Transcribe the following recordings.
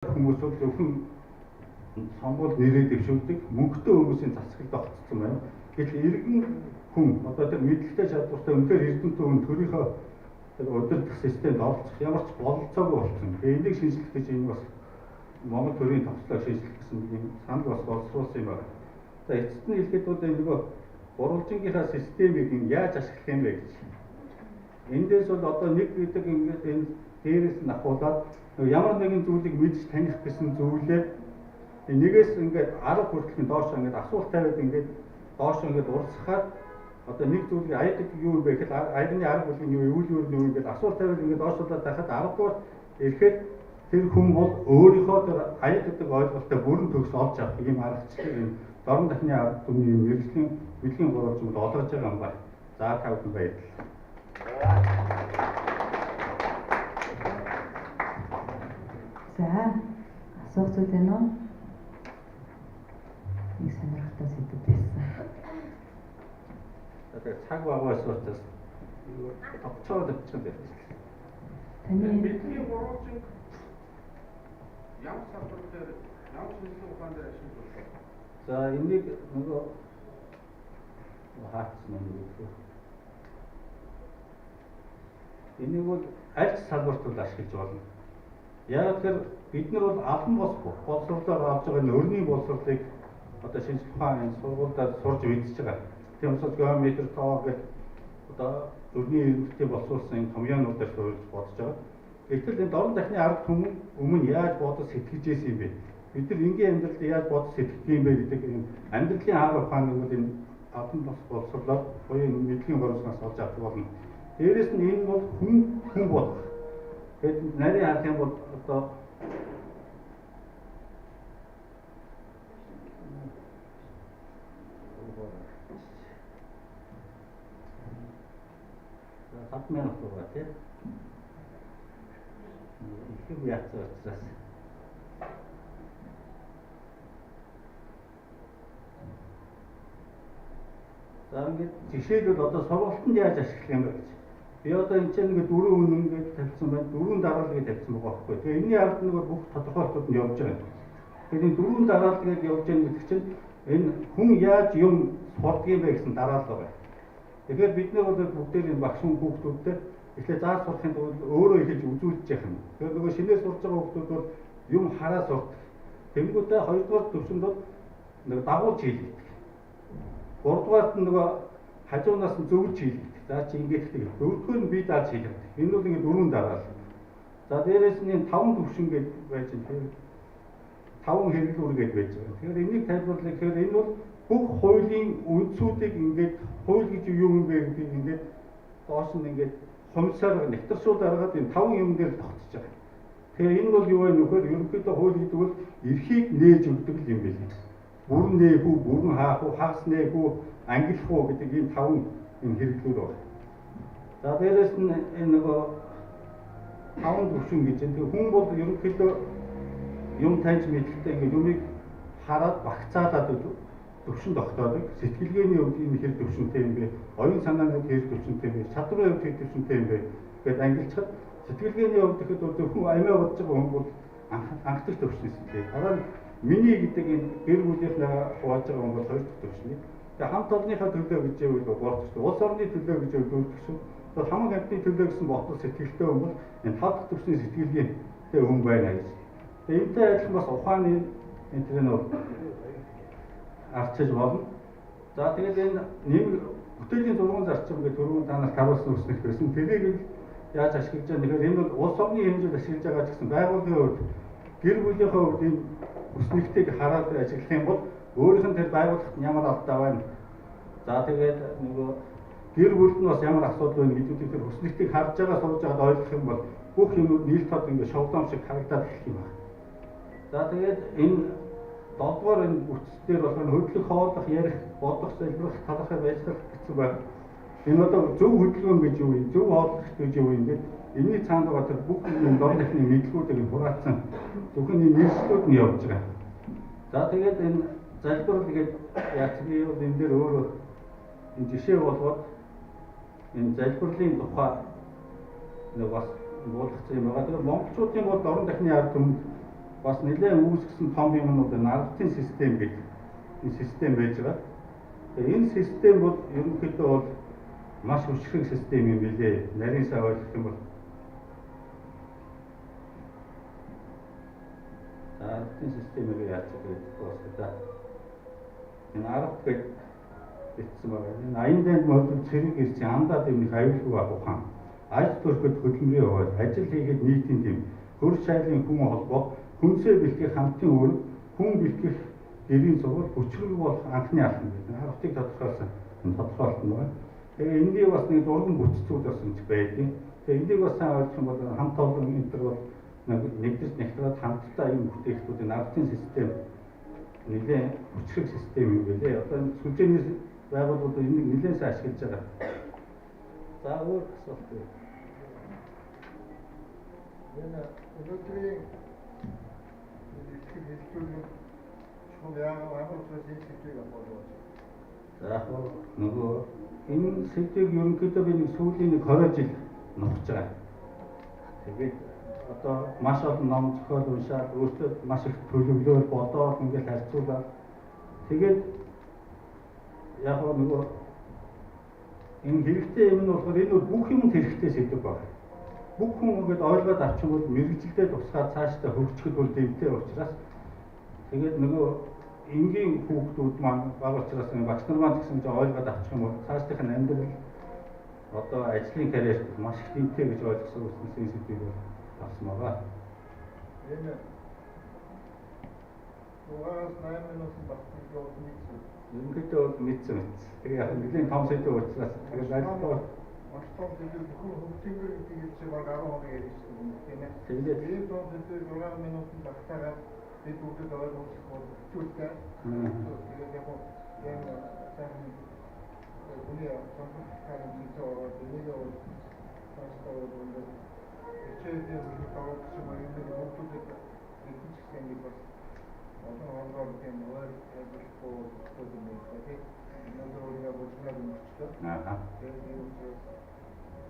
Хүмүүс бол зөвхөн сонгуул нэрээ дэвшүүлдэг мөнгөтэй хүмүүсийн засаглалд огцсон байна. Гэтэл иргэн хүн одоо тэр мэдлэгтэй, чадвартай, үнэхээр эрдэмтэн хүн төрийнхөө тэр удирдах системд оролцох ямар ч бололцоогүй болсон. Тэгээ энийг шинжлэх гэж энэ бас Монгол төрийн тогтолцоог шинжлэх гэсэн юм санал бас боловсруулсан юм байна. За, эцэст нь хэлэхэд бол энэ нөгөө гурвалжингийнхаа системийг яаж ашиглах юм бэ гэж. Эндээс бол одоо нэг гэдэг ингээд энэ дээрээс нь ахуулаад ямар нэгэн зүйлийг мэдж таних гэсэн зүйлээ нэгээс ингээд 10 хүртэл доош ингээд асуулт тавиад, ингээд доош ингээд урсгахаар, одоо нэг зүйлийг аяг гэдэг юу юм бэ гэхэд аягны арга бүлгийн юу, үйл юу юм ингээд асуулт тавиад ингээд доошлуулад байхад 10 дугаар ирэхэд тэр хүн бол өөрийнхөө тэр аяг гэдэг ойлголттой бүрэн төгс олж авах ийм аргачлал юм дорн дахны арга түмний мэргэжлийн мэдлэгийн гурвалжинд олгож байгаа юм байна. За, та бүхэн баярлалаа. За, асуух зүйл байна уу? Нэг сонирхолтой сэдэв байсан. Тэгээд цаг баггүй байсан учраас товчоод авчих юм байна. Таны Бидний гурвалжинг ямар салбар дээр, ямар шинжлэх ухаан дээр ашиглаж болох вэ? За, энийг нөгөө хаацсан юм бэ? Энийг бол аль ч салбарт бол ашиглаж болно. Яг тэгэхээр бид нар бол албан бос боловсролоор авч байгаа энэ өрний боловсролыг одоо шинжлэх ухааны энэ сургуульдаа сурч мэдчихэж байгаа. Тийм учраас геометр, тоо гэх одоо өрний эрдэмтдийн боловсруулсан энэ томьёонуудаар суурилж бодож байгаа. Гэтэл энэ дорн дахны арга түмэн өмнө яаж бодож сэтгэж байсан юм бэ? Бид нар энгийн амьдралд яаж бодож сэтгэдэг юм бэ гэдэг энэ амьдралын арга ухааныг бол энэ албан бос боловсролоор буюу энэ мэдлэгийн боловсроос олж авах болно. Дээрээс нь энэ бол хүн хүн болох. Тэгээд нарийн харах юм бол одоо 5 минут байгаа, тий. Их юм яатсан учраас. За, ингээд жишээлбэл одоо сургалтанд яаж ашиглах юм бэ гэж. Би одоо энэ чинь нэг дөрвөн үнэн гэж тавьсан байна. Дөрвөн дараалал гэж тавьсан байгаа байхгүй. Тэгээ энэний ард нэг бүх тодорхойлолтууд нь явж байгаа юм. Тэгэхээр энэ дөрвөн дараалал гэж явж байгаа гэдэг чинь энэ хүн яаж юм сурдаг юм бэ гэсэн дараалал байгаа. Тэгэхээр бид нар бол бүгдээр энэ багш хүн хүүхдүүдтэй эхлээ зааж сурахын тулд өөрөө эхэлж үзүүлж явах юм. Тэгэхээр нөгөө шинээр сурч байгаа хүүхдүүд бол юм хараа сурдаг. Тэнгүүтээ хоёрдугаар төвшөнд бол нэг дагуулж хийлгэдэг. Гуравдугаарт нь нөгөө хажуунаас нь зөвлөж хийлгэдэг. За, чи ингэж хийх. Дөрөвдүгээр нь бие дааж хийлгэдэг. Энэ бол ингэ дөрвөн дараалал. За, дээрээс нь энэ таван төвшин гэж байж байна. Тэгэхээр таван хэрэглүүр гэж байж байгаа. Тэгэхээр энийг тайлбарлах гэхээр энэ бол бүх хуулийн үндсүүдийг ингээд хууль гэж юу юм бэ гэдгийг ингээд доош нь ингээд хумсаар нэгтэршүүл аргаад энэ таван юм дээр тогтсож байгаа. Тэгэхээр энэ бол юу вэ нөхөр, ерөнхийдөө хууль гэдэг бол эрхийг нээж өгдөг юм билээ. Бүрэн нээх үү, бүрэн хаах уу, хагас нээх үү, ангилах уу гэдэг ийм таван энэ хэрэглүүр байна. За, дээрээс нь энэ нөгөө таван төвшин гэж энэ хүн бол ерөнхийдөө юм таньж мэдлэгтэй ингээд юмыг хараад багцаалаад төвшин тогтоодог. Сэтгэлгээний хувьд энэ хэр төвшинтэй юм бэ? Оюун санааны хувьд хэр төвшинтэй юм бэ? Чадварын хувьд хэр төвшинтэй юм бэ? Гэт ангилчхад сэтгэлгээний хувьд гэхэд бол зөвхөн амиа бодож байгаа хүн бол анхдах төвшний сэтгэл. Дараа нь миний гэдэг энэ гэр бүлийнхээ хувааж байгаа хүн бол хоёр дахь төвшний. Тэгээ хамт олонныхаа төлөө гэж ивэл гурав дахь. Улс орны төлөө гэж ивэл дөрөв дахь. Тэгээ хамаг амьтны төлөө гэсэн ботол сэтгэлтэй хүн бол энэ тав дахь төвшний сэтгэлгээний хүн байна гэж. Тэгээ энэтэй адилхан бас ухааны энэ тэр нь бол арчиж болно. За, тэгээд энэ нэм бүтээлийн 6 зарчим гэх түрүүн та нарт харуулсан өснөх байсан. Тэрийг яаж ашиглаж байгаа нэхэр энэ бол улс орны хэмжээнд ашиглаж байгаа ч гэсэн байгууллагын хувьд, гэр бүлийнхээ хувьд энэ өснөхтийг хараад ажиглах юм бол өөрийнх нь тэр байгууллагт ямар алдаа байна. За, тэгээд нөгөө гэр бүлд нь бас ямар асуудал байна гэдгийг тэр өснөхтийг харж байгаа, сууж байгаад ойлгох юм бол бүх юмуд нийл тод ингээд шовлом шиг харагдаад эхлэх юм байна. За, тэгээд энэ долдугаар энэ бүтц дээр болохоор хөдлөх, хооллох, ярих, бодох, залбирах, талархах, ажиллах гэсэн байна. Энэ одоо зөв хөдөлгөөн гэж юу юм, зөв хооллох гэж юу юм гээд энэний цаанд байгаа тэр бүх юм дор дахны мэдлгүүдийг хураацсан зөвхөн энэ нэршлүүд нь явж байгаа. За, тэгээд энэ залбирал гээд яац би бол энэ дээр өөрөө энэ жишээ болгоод энэ залбирлын тухай нэг бас буулгацсан юм байгаа. Тэгэхээр монголчуудын бол дорн дахны ард түмэнд Бас нэлээд үүсгэсэн том юм нь бол наргатын систем гэдэг энэ систем байж байгаа. Тэгээ энэ систем бол ерөнхийдөө бол маш хүчрэг систем юм билээ. Нарийн сайн ойлгох юм бол наргатын системийг яаж гэдэг вэ? За. Энэ арга гэж бичсэн байгаа. Энэ аян дайнд мордон цэрэг ирсэн андаад юм аюулгүй байх ухаан. Аж төрөхөд хөдөлмөрийн хуваад, ажил хийхэд нийтийн тэм, хөр шайлын хүн холбоо, хүнсээ бэлтгэх хамтын үүрэг, хүн бэлтгэх гэрийн сургууль, хүчрэг болох анхны алхам гэдэг. Аргатыг тодорхойлсон энэ тодорхойлолт нь байна. Тэгээ энэний бас нэг дурган бүтцүүд бас энэ байдаг. Тэгээ энийг бас сайн ойлгох юм бол хамт олон энэ төр бол нэгдэж нэгтрээд хамтдаа ийм бүтээгдэхүүнийн наргатын систем нэлээд хүчрэг систем юм билээ. Одоо энэ сүлжээний байгууллагууд энийг нэлээд сайн ашиглаж байгаа. За өөр асуулт юу? Энэ өнөөдрийн ихтгэл хэлтүүрийн чухал ямар учраас энэ сэдвийг авах болов? За яг нөгөө энэ сэдвийг ерөнхийдөө би нэг сүүлийн нэг 20 жил нухаж байгаа. Тэгээд одоо маш олон ном зохиол уншаад өөртөө маш их төлөвлөөл бодоод ингээл харьцуулаад тэгээд яг нөгөө энэ хэрэгтэй юм нь болохоор энэ бол бүх юмд хэрэгтэй сэдв байна. Бүх хүн ингээд ойлгоод авчихвал мэргэжилдээ тусгаад цаашдаа хөгжихэд бол дэмтэй учраас тэгээд нөгөө энгийн хүүхдүүд маань бага учраас багш нар маань гэсэн чинь ойлгоод авчих юм бол цаашдынх нь амьдрал одоо ажлын карьерт маш их дэмтэй гэж ойлгосон үснээс энэ сэдвийг авсан байгаа. Энэ дугаараас 8 минутын багтдаг бол мэдсэн. Ерөнхийдөө бол мэдсэн мэт. Тэгээ яг нэлийн том сэдв учраас тэгээд айлтгал маш том сэдв бүхэн хөгжингээр гэдэг чинь баг 10 хоног ярьсан юм тийм ээ. Тэгээд ийм том сэдвийг 6 минутын багтаагаад бид бүгдэд ойлгох бол хэцүүтэй. Тэгээд яг юм сайхан хүний сонирхолтой юм зүйтэй ороод энийг бол цаашдаа бол хичээлээ хүрэх тавьж юм юм бүгдүүдийг мэдчих гэсэн нэг бас олон хоногор тийм ойр тайлбарлахгүй болох юм байна тийм. Өнөөдөр өөрийгөө бүжиглээд өнгөрчлөө. Аа. Тэгээд энэ учраас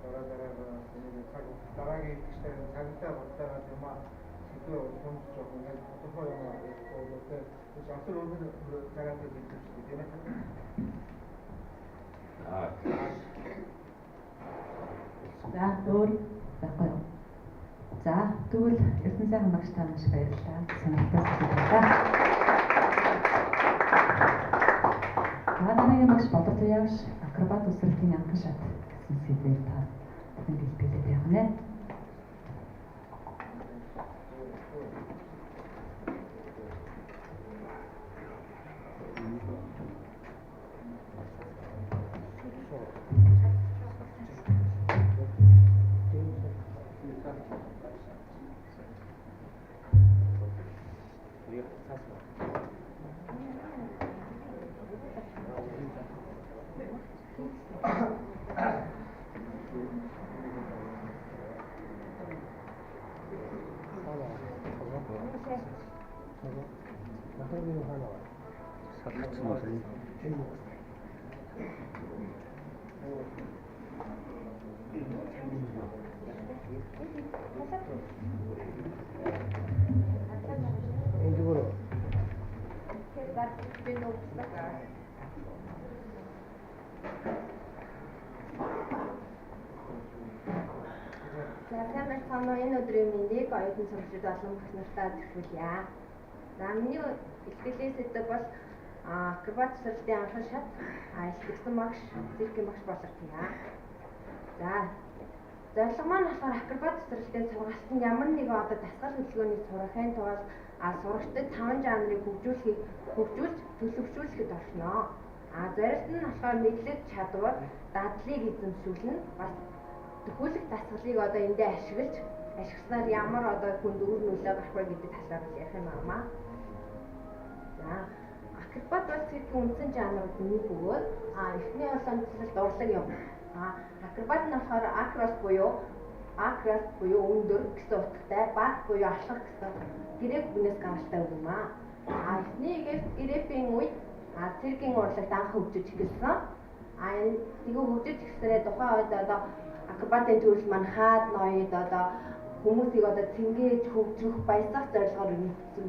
дараа дараагаа нэг цаг дараагийн итгэжтэй цагтаа багтаагаад юм аа сэдв хүнд жоох ингээд тодорхой юм аа ярихгүй тийм. Асар өргөн цагаад хэлж тийм ээ. Аа. За өөр байхгүй юу? За тэгвэл Эрдэнэ сайхан багш та маш баярлалаа. Сонирхолтой сэдвээр. За дараагийн багш Болор Туяа акробат үсрэлтийн анхан шат гэсэн сэдвээр та бүхэн бэлтгэлээ явах нэ. За сайн байцгаана уу? Энэ өдрийн мэндийг оюутан сурагчид болон багш нартаа түлхүүлье. За миний илтгэлийн сэдэв бол акробат үсрэлтийн анхан шат, илтгэсэн багш, циркийн багш Болор Туяа. За зорилго маань болохоор акробат үсрэлтийн сургалтанд ямар нэгэн одоо дасгал хөдөлгөөнийг сурахын тулд сурагчдад 5 жанрыг хөгжүүлж төлөвшүүлэхэд оршино. Зорилт нь болохоор мэдлэг, чадвар, дадлыг эзэмшүүлнэ. Бас төхөөлөх дасгалыг одоо эндээ ашиглаж ашигласнаар ямар одоо хүнд үр нөлөө гарах вэ гэдэг талаар ярих юм аа. За акробат бол циркийн үндсэн жанрууд нэг бөгөөд эхний уламжлалт урлаг юм. Акробат нь болохоор акрос буюу өндөр гэсэн утгатай, бат буюу алхах гэсэн грек үгнээс гаралтай үг юм аа. Эхний грекийн үед циркийн урлагт анх хөгжиж эхэлсэн. Энэ тэгээ хөгжиж эхэлсээрээ тухайн үед одоо акробатын төрөл маань хаад ноёд одоо хүмүүсийг одоо цэнгээж, хөгжих, баясгах зорилгоор нэгдсэн.